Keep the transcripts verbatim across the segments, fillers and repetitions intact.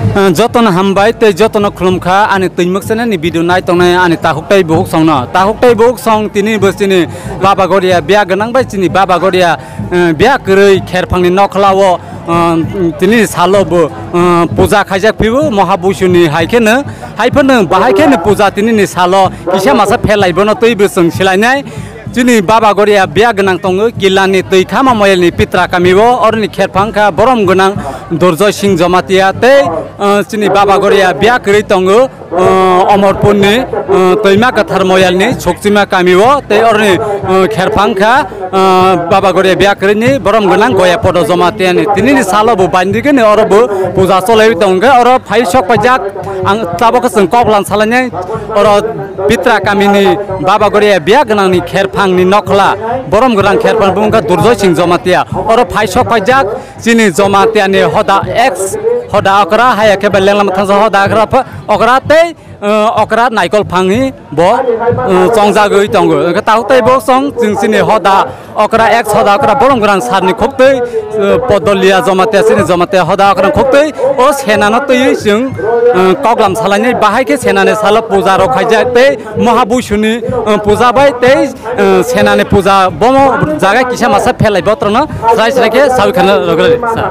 Jotono hambai tei jotono khulumkha ani twimwk channel ni video nai tongnai ani takhuk tei buhuk songno. Takhuk tei buhuk song tini bo chini Baba Goria biya gwnang bai chini Baba Goria, eh, biya kwrwi kherphangni nokhla o, eh, tini salo bo, eh, puja khaijak phibo Moha Buisuni hai kheno, hai phano bahai kheno puja tini ni salo kisa masa phelai bono twi bo chwng silainai. Chini Baba Goria biya gwnang tongo, Kilani twi khama moyelni Pitra kamio, oroni kherphang kha borom gwnang Durjoy Singh Jamatia tei, ah, chini Baba Goria biya kwrwi tongo, ah, Omorpurni, ah, twima kwthar moyelni Sukchima kamio, tei oroni, ah, kherphang kha, ah, Baba Goria biya kwrwini borom gwnang Goya Podo Jamatiani. Tinini salo bo bandigini oro bo puja cholaiwi tongkha, oro phai sok paijak. Ang tabuk chwng kok lam salainai, oro Pitra kamini Baba Goria biya gwnangni kherphangni nokhla, borom gwnang kherphang bumungkha Durjoy Singh Jamatia. Oro phai sok paijak chini Jamatiani hoda ex hoda okra, hai khe bai lenglam thangsa hoda okra pha-, okra tei, eh, okra naikol phangni bo, eh, chongjagwi tongo. Hwnkhe tabuk tei bo chong chwng chini hoda okra ex hoda okra borom gwnang sarni khuktwi, eh, Podolia Jamatia chini Jamatia hoda okra khuktwi o senano twiwi chwng, eh, koklam salainai bahai khe senani salo puja rok khaijak tei Moha Buisuni, eh, puja bai tei, eh, senani puja bomo jaga kisa masa phelai botrono srai srai khe sawi khana rwgwlai sa.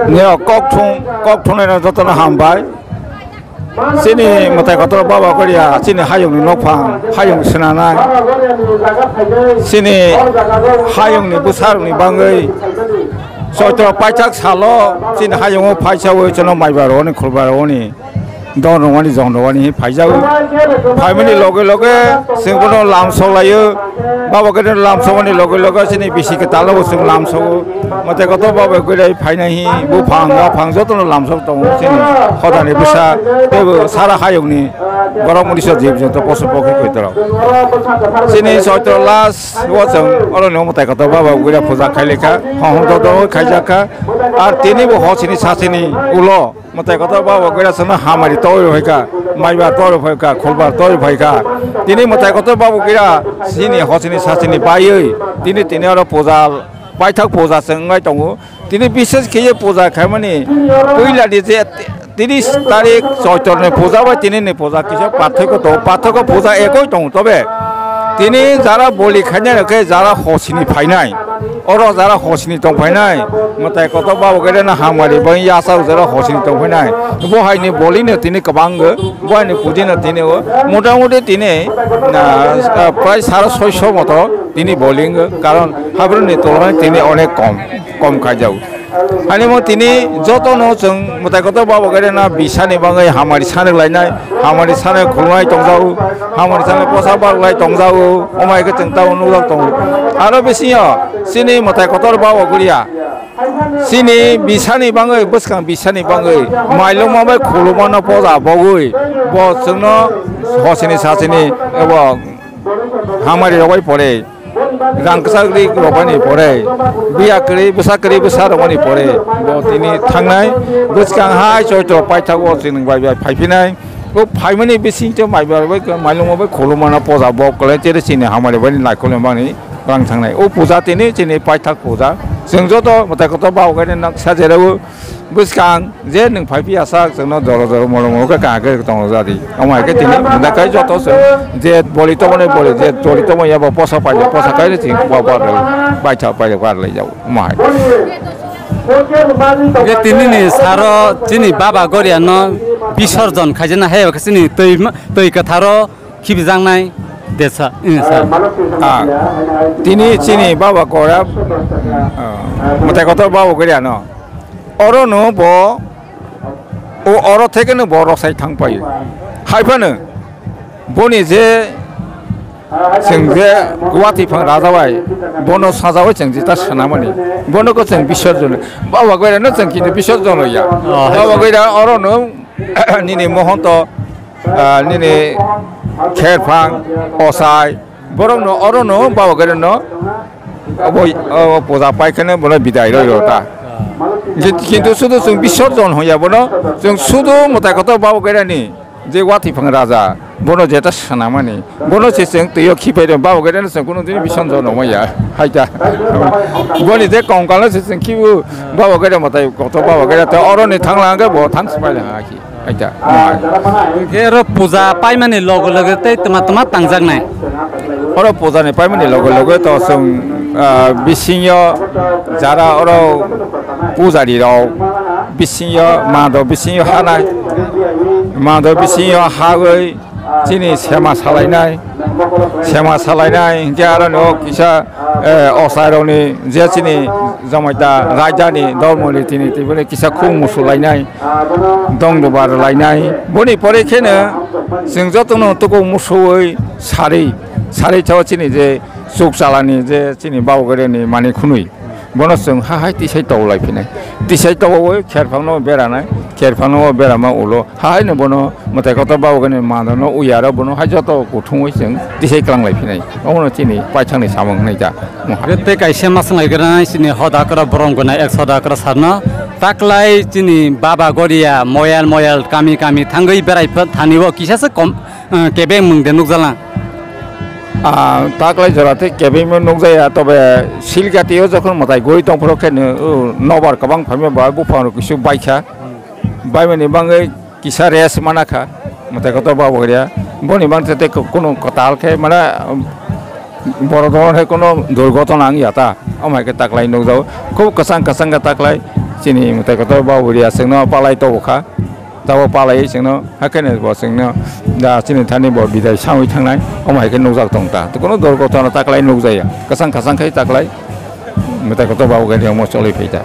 Neo kokthung kokthungnai jotono hambai. Chini mwtai kotor Baba Goria, chini hayungni nokphang, hayung swnanai. Chini hayungni bwsarokni bangwi Choitro paithak salo chini hayungo phaisawi chwngno maiba rwani, khulba rwani, don rwani, jon rwani hi phaijago. Phaimani loge loge chwng bono lamsok laio. Baba Goria lamsokmani loge loge chini bisi kwtalno bo chwng lamsogo. Mwtai kotor Baba Goria phainai hi buphang, yaphang jotono lamsok tongo chini hodani bwsa, teibo sara hayungni borok mwnisa jib jonto posu pokhi koitorok. Chini Choitro last o chwng oro no mwtai kotor Baba Goria puja khailai kha, hong hong dok dok khaijak kha. Ar tini bo hosini sasini ulo mwtai kotor Baba Goria chwngno hamari togwi rw phaikha, maibar togwi rw phaikha, khulbar togwi phaikha. Tini mwtai kotor Baba Goria chini hosini sasini baiwi tini tini oro puja paithak puja chwng wngwi tongo. Tini bises khe puja khaimani puila ni je tiris tarik Choitorni puja bai tini ni puja kisa pathoko tongo, pathoko puja ekoi tongo, tobe tini jara boli khainai rok khe jara hosini phainai, oro jara hosini tong phainai, mwtai kotor Baba Goria no hamari bai yasa jara hosini tong phainai, bo haini boli no tini kwbang bo haini puji no tini o motamuti tini na, ah, prai saro soiso moto tini boli wngkha, karon habroni tolmani tini onek kom. Kom kaijago. Ani mo tini joto no chwng mwtai kotor Baba Goria na bisani bagwi hamari sanwi lainai, hamari sanwi khulumai tongjago, hamari sanwi posa barlai tongjago, omai khe chwng tamo nukjak tongo. Aro bisingo chini mwtai kotor Baba Goria chini bisani bagwi, bwskang bisani bagwi mailungma bai khulumano poja bogwi bo chwngno hosini sasini ebo hamari rogwi pore. Rang kwchak ri rokmani pore, biya kwrwi bwsa kwrwi bwsa rokmani pore, bo tini thangnai. Bwskang hai Choitro paithak o chwng bai bai phaiphinai. O phaimani bisingtwi maibar bai mailungma bai khulumano poja bok kwlai tere chini hamari bai naikolmani rang thangnai. O puja tini chini paithak puja. Chwng joto mwtai kotor Baba Goria no sajerao. Bwskang je nwng phai phiya sak chwngno joro joro molo molo khe kaham khe tongo jadi. Omo hai khe tini mwnda kai joto chwng je boli tongmani boli, je boli tongmani abo posa paile posa kai chwng ba ba bai tha paile ba lai jao. Omo hai. Hwnkhe tinini saro chini Baba Goria no bisorjon khaijana hai khe chini twi twi kwtharo khibijaknai desa, eh, sir. Ah, tini chini Baba Goria, ah, mwtai kotor Baba Goria no. Oro no bo, o oro theke no bo rosai thang pai. Hai phano boni je chwng je watwi phang raja bai bono sajawi chwng jeta swnamani. Bono ko chwng bisorjon. Baba Goria no chwng kintu bisorjon ya. Oh, hai. Baba Goria oro no nini mohonto, ah, nini kherphang, osai, borokno orono Baba Goria no abo, abo puja pai kheno bono bidai roi rota. Ki-, kintu sudu chwng bisorjon hoya bono, chwng sudu mwtai kotor Baba Goria ni je watwi phang raja, Bono jeta sanamani. Bono se chwng twiyo khipai rw, Baba Gaida no chwng kuno dini bisan jono maya. Haita. Boni je kongkal no se chwng khibu, Baba Gaida matai koto Baba Gaida to oro ni thangla hwnkhe bo thang swpai le ha khi. Haita. Khe oro puja paimani logo logo tei tma tma tangjaknai. Oro puja ni paimani logo logo to chwng, ah, bisingyo jara oro pujari rok bisingyo mado bisingyo hanai. Mado bisingyo hagwi chini sema salainai, sema salainai hinkhe aro no kisa, eh, osairokni je chini Jamatia raidani dormoni tini tiboni kisa khung musulainai, dongdoba rwlainai. Boni pore kheno chwng jotono tuku musuwi sari, sari chao chini je chuk chalani je chini Baba Gaidani mani khunui. Bono chwng ha hai tisai towlai phinai. Tisai towoui kherphangno beranai, kherphangno berama ulo. Ha haino bono mwtai kotor Baba Gaidani mandano uyaro bono hai joto kuthumui chwng tisai klanglai phinai. Omono chini paithakni samung hwnwi ta. Tei kaisa ma swnglai gwnai chini hoda kora borom gwnai ek hoda kora sarno. Taklai chini Baba Goria moyal moyal kami kami thangwi berai thani o kisa se kom, eh, kebeng mung de nukjalang. Ah, taklai jora tei kebengma nukjaya, tobe silgati o jokhon mwtai goi tongphuru khe no, o, nobar kwbang phaima bai buphang rok kisu baikha. Baimani bangwi kisa rest mana kha. Mwtai kotor Baba Garia. Boni bangte tei kunu kwtal khe mana, um, boro doro hai kunu durgotona wngya ta. Omo hai khe taklai nukjago. Khub kwchang kwchang khe taklai chini mwtai kotor Baba Garia chwngno palai tobo kha. Tabok palaiwi chwngno, hakhe bo chwngno, da chini thani bo bidai sawi thangnai, omo hai khe nukjak tong ta. Kono dor kotorno taklai nukjaya. Kwchang kwchang khe taklai, mwtai kotor Baba Garia omo choli phai ta.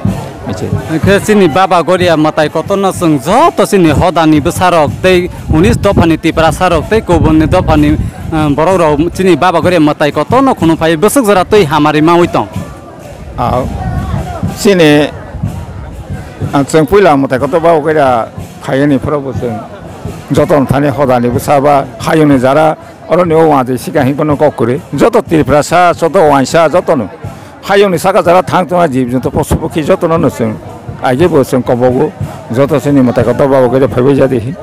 Michi. Khe chini Baba Goria mwtai kotorno chwng joto chini hodani bwsarok tei unis dophani Tiprasarok tei kubunni dophani, eh, borokrok chini Baba Goria mwtai kotorno khunu phai bwswk jora twi hamari maui tong. Ah, chini, ah, chwng puila mwtai kotor Baba Garia phaiyani phoro bo chwng joto thani hodani bwsa ba hayungni jara oroni o wanjwi sika hinphano kok kwrwi. Joto Tiprasa, joto waisa, jotono hayungni saka jara thang tongma jib jonto posu pokhi jotono no chwng aigebo chwng kobogo. Joto chini mwtai kotor Baba Garia phaibai jadi,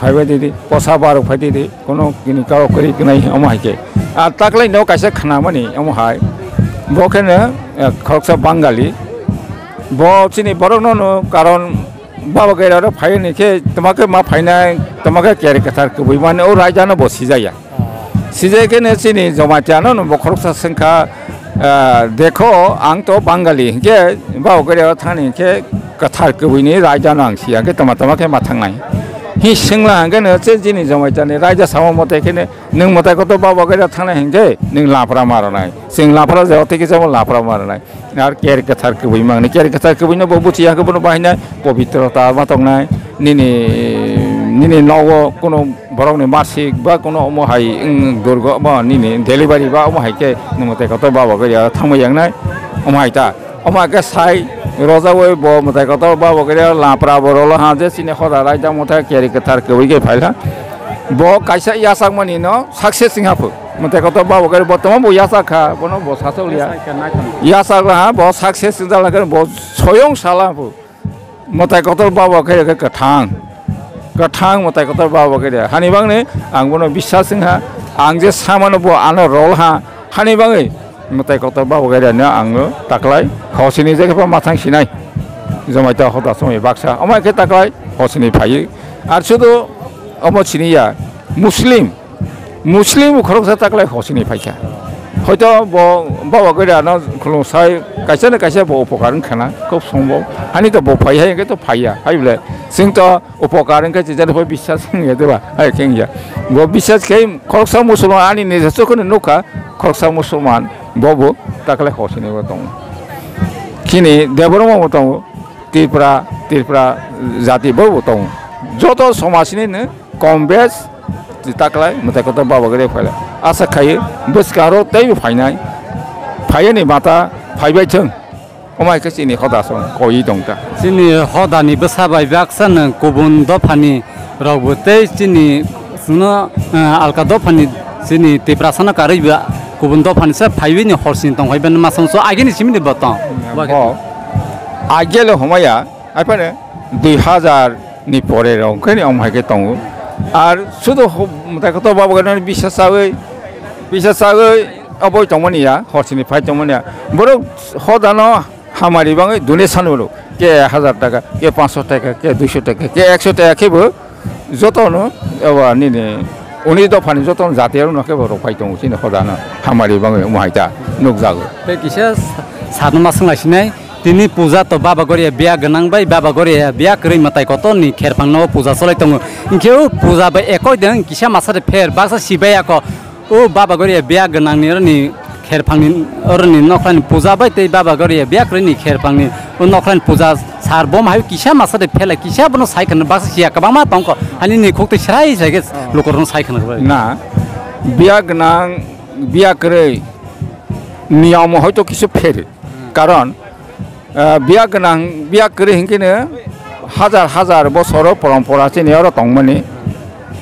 phaibai didi, posa barok phai didi. Kono kini karo kwrwi gwnai omo hai khe. Ar taklai no kaisa khnamani omo hai. Bo khe no, eh, khoroksa Bangali. Bo chini borok no no karon Baba Garia ro phai ni khe tama khe ma phainai, tama khe keri kwthar kwbui mani o raida no bo sijaya. Sijai khe no chini Jamatia no no bo khoroksa swngkha, eh, dekho ang to Bangali hinkhe Baba Garia ro thani hinkhe kwthar kwbui ni raida no ang siya khe tama tama khe ma thangnai. Hi swngla hwnkhe no che chini Jamaitiani raida samo mote khe no nwng mwtai kotor Baba Garia thangnai hwnkhe nwng lapra ma rwnai. Chwng lapra je otwi khe chamo lapra ma rwnai. Ar ker kwthar kwbui mangni, ker kwthar kwbui no bo buchi ya khe bono bahai nai pobitrota ma tongnai. Nini, nini nogo kuno borokni masik ba kuno omo hai wng durgo ba nini delivery ba omo hai khe nwng mwtai kotor Baba Garia thangma yangnai. Omo hai ta. Omo khe sai rojaui bo mwtai kotor Baba Garia lapra bo rolo ha je chini hoda raida mwtai keri kwthar kwbui khe phaila. Bo kaisa yachakmani no success wngya phu. Mwtai kotor Baba Garia bo tamo bo yachak kha, bono bo sachok liya. Yachak la ha bo success wngya la khe bo soyong sala phu. Mwtai kotor Baba Garia khe kwthang. Kwthang mwtai kotor Baba Garia. Hani bangni ang bono biswas wngha. Ang je samano bo ano rol ha. Hani bangwi mwtai kotor Baba Garia no ang taklai hosini je khe mathang sinai. Jamaita hoda somoi baksa. Omo khe taklai hosini phai. Ar sudu omo siniya Muslim. Muslim khoroksa taklai hosini phaikha. Hoito bo Baba Garia no khulungsai kaisa na kaisa bo upokar wngkha na, khub sombhob. Hani to bo phai hai hwnkhe to phaiya. Hai bole, chwng to upokar wngkha chijani pho biswas wngya de ba? Hai khe wngya. Bo biswas khe khoroksa Musulman ani nijor chokhono nukha, khoroksa Musulman bo bo taklai hosini bo tongo. Chini Debbarma bo tongo, Tripura, Tripura jati bo bo tongo. Joto somajni no kom bes taklai mwtai kotor Baba Garia phailai. Asa khaio bwskang aro teibo phainai. Phaiyani mata phaibai thwng. Omo hai khe chini hoda song koi tong ta. Chini hodani bwsa bai baksa nwng kubun dophani rok bo tei chini chwngno, eh, alka dophani chini Tiprasano karwi ba kubun dophani se phaiwi ni horsini tong phai ben ma song so agini simi ni bo tong. Bo agele homaya. Haphano dui hazar ni pore rok khe ni omo hai khe tongo. Ar sudu ho-, mwtai kotor Baba Goria ni bisa chawi, bisa chawi oboi tongmani ya, horsini phai tongmani ya. Borok hodano hamari bangwi donation rw, ke hazar taka, ke panchsho taka, ke duisho taka, ke ekso taka khe bo jotono, eba nini uni dophani jotono jati rwno khe bo rw phai tongo chini hodano hamari bangwi omo hai ta nukjago. Tei kisa sa-, satno ma swnglasinai. Tini puja to Baba Goria biya gwnang bai Baba Goria biya kwrwi mwtai kotor ni kherphang no puja cholai tongo. Hinkhe o puja bai ekoi de kisa masa de pher baksa sibai ako. O Baba Goria biya gwnang ni oroni kherphang ni oroni nokhlani puja bai tei Baba Goria biya kwrwi ni kherphang ni o nokhlani puja sar bom hai kisa masa de phelai kisa bono sai khna baksa siya kwbangma tongkho. Hani ni khuk tei srai srai khe lukurok no sai khna bai. Na, biya gwnang, biya kwrwi niyom hoito kisu pher. Karon, ah, biya gwnang, biya kwrwi hinkhe no hajar hajar bosoro porompora chini oro tongmani.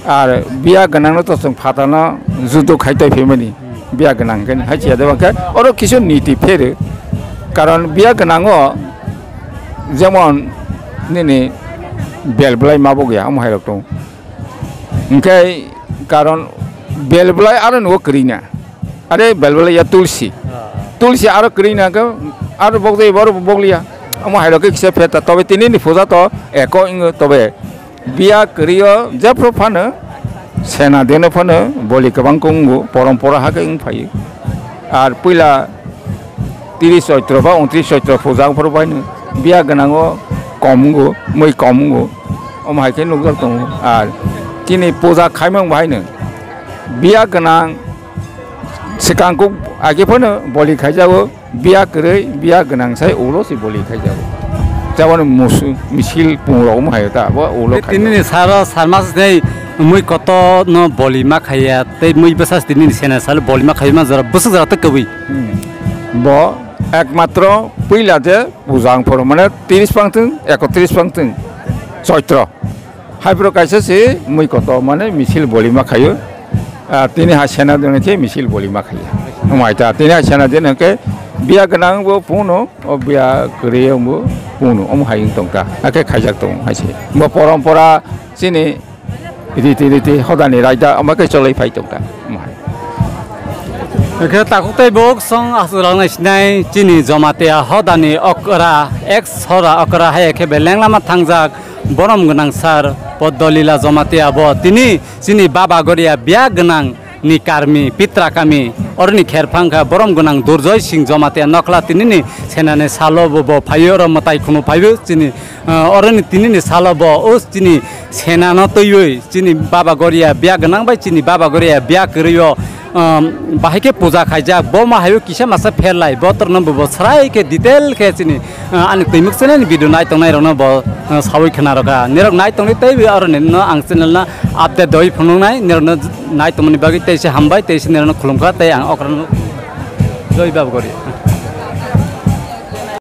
Ar biya gwnang no to chwng phatano judo khai tei phaimani. Biya gwnang hinkhe no hai chiya de bangkhe oro kisu niti pheru. Karon biya gwnang o jemon nini bel belai ma bo gya omo hai rok tongo. Hinkhe karon bel belai aro nugo kwrwi na. Are bel belai ya tulsi. Tulsi aro kwrwi na khe aro bok jai aro bok liya. Omo hai rok khe kisa pher ta. Tobe tini ni puja to eko ingo tobe. Biya kwrwi o jephru phano sena deno phano boli kwbang khe wngo, porompora hakhe wng phaio. Ar puila tris choitro ba untris choitro puja wng phuru bai no biya gwnang o kom wngo, mui kom wngo. Omo hai khe nukjak tongo. Ar chini puja khaimung bai no biya gwnang swkang kuk age phano boli khaijago, biya kwrwi, biya gwnang sai ulo se boli khaijago. Jaboni musu, misil pungrok omo hai ta, bo ulo khaijago. Tini ni saro sarma sini mui koto no boli ma khaiya, tei mui bwsa tini ni sena salo boli ma khaiya man jora bwswk jora tei kwbwi. Hmm. Bo ekmatro puila je puja wng phuru, mane tris pangthwng, ekotris pangthwng, choitro. Hai phuru kaisa se mui koto, mane misil bolima khaio. Ah, tini ha sena dene khe misil bolima khaio. Omo hai ta, tini ha sena dene khe biya gwnang bo puno, o biya kwrwi bo puno, omo hai wng tong ta. Hakhe khaijak tong hai se. Bo porompora chini riti riti hodani raida omo khe choloi phai tong ta. Omo hai. Hwnkhe takhuk tei bok song aswk rok nai sinai chini Jamatia hodani okra ex hora okra hai khe beleng lama thangjak borom gwnang sar Poddolila Jamatia bo tini chini Baba Goria biya gwnang ni karmi pitra kami oroni kherphang kha borom gwnang Durjoy Singh Jamatia nokhla tini ni senani salo bo, bo phaio oro mwtai khunu phaio chini, ah, oroni tini ni salo bo o chini senano twiwi chini Baba Goria biya gwnang bai chini Baba Goria biya kwrwi o, um, bahai khe puja khaijak, bo ma haio kisa masa pherlai, bo torno bo, bo srai khe detail khe chini, uh, ani twimuk channel ni video nai tongnai rokno bo, uh, sawi khna rokha. Nirok nai tongni tei aro nino ang channel no update doi phunuknai, nirokno nai tongmani bagwi tei se hambai tei se nirokno khulumkha tei ang okrano joi Baba Goria.